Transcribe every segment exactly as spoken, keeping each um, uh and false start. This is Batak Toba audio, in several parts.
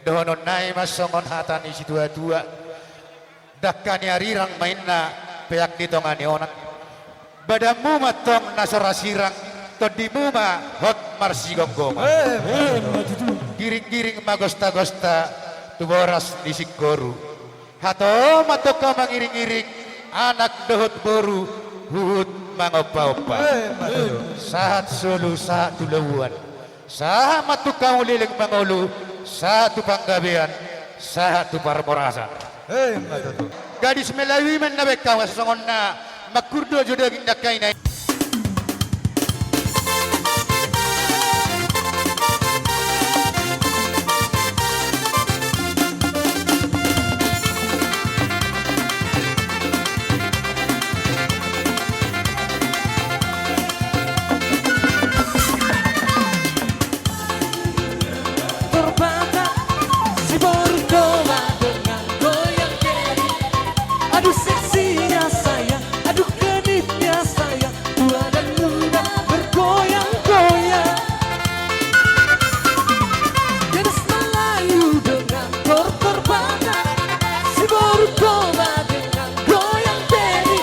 Dohonon nai ma songon hata ni situatua: Dangka ni arirang ma inna, peak di tonga ni onan. Badanmu ma antong na so ra sirang, tondimu ma hot marsigomgoman. Eh, eh, ma tutu. Giringgiring ma gostagosta tu boras ni singkoru. Hatahon ma antong mangiringiring, anak dohot boru, huhut mangompaompa. Eh, ma tutu. Sahat solu, sahat tu lobuan. Sahat ma antong hamu leleng mangolu, sahat tu panggabean, sahat tu parhorasan. Eh, ma tutu. Gadis Melayu i ma na baen hamu, asa songon na mangkur do jo daging dangka i na. Torbatak si boru Toba dengan goyang keri. Aduh seksinya sayang, aduh genitnya sayang, tua dan muda bergoyang-goyang. Gadis Melayu dengan tortor Batak, si boru Toba dengan goyang keri.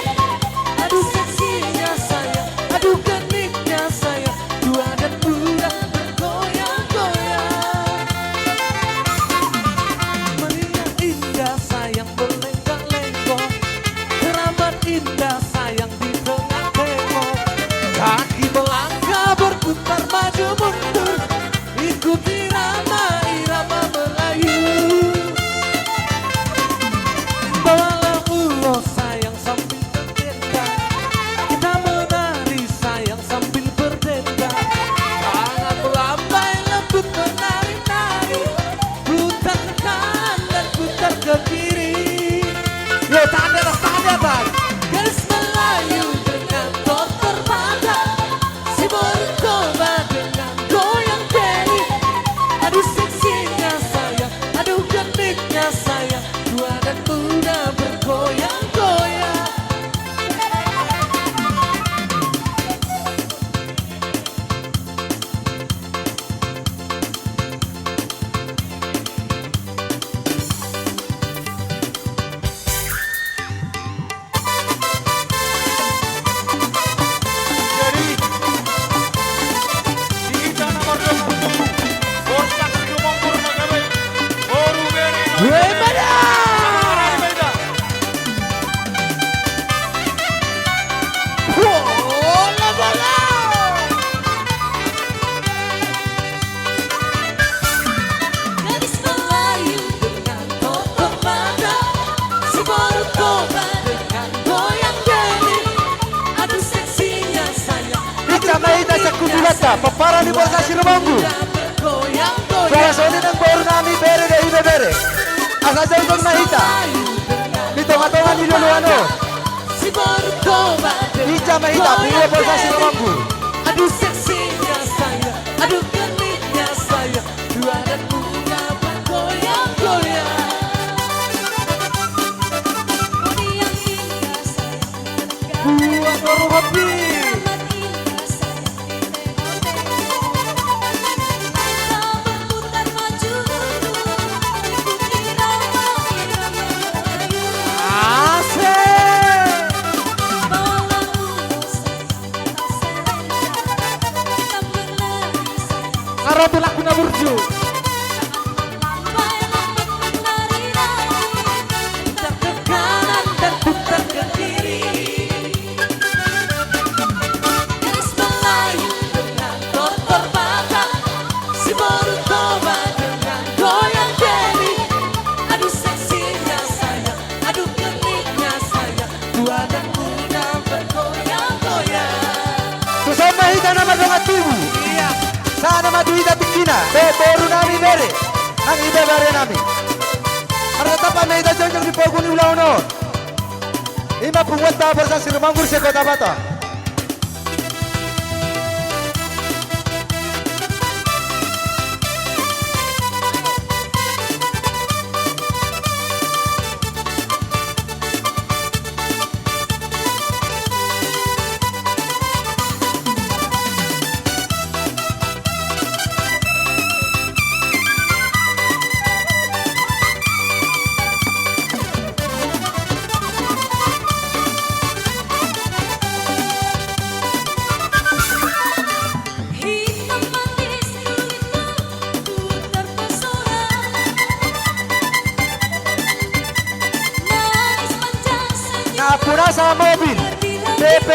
Aduh seksinya sayang, aduh genitnya sayang, tua dan muda bergoyang-goyang. Meriah indah sayang berlenggak-lenggok, teramat indah sayang di tengah tembok. Kaki melangkah berputar maju mundur, ikuti irama-irama Melayu. Bawalah ulos sayang sambil berdendang, kita menari sayang sambil berdendang. Tangan melambai lembut menari-nari, putar ke kanan dan putar ke kiri. Yo, tangan di atas, tangan di atas. Gadis Melayu dengan tortor Batak, si boru Toba dengan goyang keri. Aduh seksinya sayang, aduh genitnya sayang, tua dan muda bergoyang-goyang. Jadi, di hita na mardongan tubu, Borsak Sirumonggur na gabe boru, bere, weh, bada! Sama-sama di hita. Bola, bola! Gadis Melayu dengan tortor Batak, si boru Toba dengan goyang keri. Aduh seksinya sayang. Hinsa ma hita sian kutulanta, pomparan ni Borsak Sirumonggur. Bergoyang-goyang. Suara soni nang boru nami, bere dohot ibebere. Asa jongjong ma hita di tonga-tonga ni loloan on. Si boru Toba dengan goyang keri. Hinsa ma hita, bere Borsak Sirumonggur. Aduh seksinya sayang, aduh genitnya sayang, tua dan muda bergoyang-goyang. Boni yang indah sayang, buat orang hobi. Amat indah sayang, di tengah-tengah. Kita berputar maju mundur, ikuti irama-irama Melayu. Asik. Bawalah ulos sayang. Nga ro tu lagu na burju. Putar ke kanan dan putar ke kiri. Gadis Melayu dengan tortor Batak, si boru Toba dengan goyang keri. Aduh seksinya sayang, aduh genitnya sayang, tua dan muda bergoyang-goyang. Tuson ma hita na mardongan tubu. Iya. Sahat ma tu hita tingkina, dohot boru nami, bere nang ibebere nami. Martatap ma hita jongjong di pogu ni ulaon on. I ma punguanta Borsak Sirumonggur se-Kota Batam. Sa mobil B P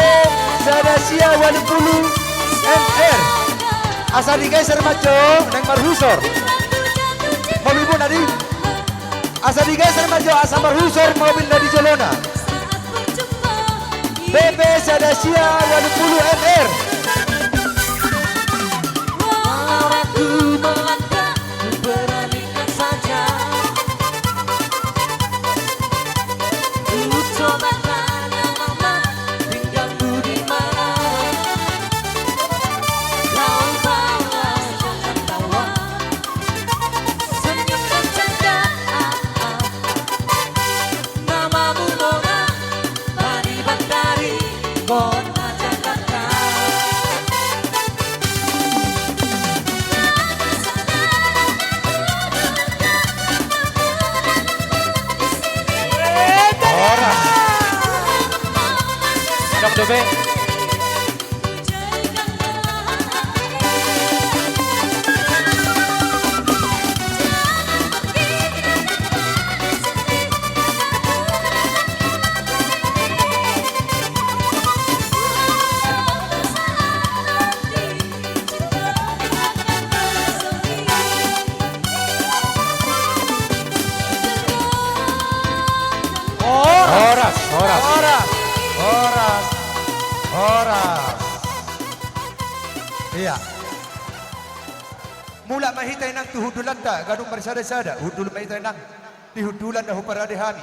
sada sia ualu pulu M R. Asa digeser ma jo naeng marhusor. Mobil bona di. Asa digeser ma jo asa marhusor mobil na di jolona. B P sada sia ualu pulu M R. Horas. Dok dope. Horas, horas, horas, horas. Ia. Mulak ma hita inang tu hundulanta, ganup marsada-sada, hundul ma hita inang di hundulan na huparade hami.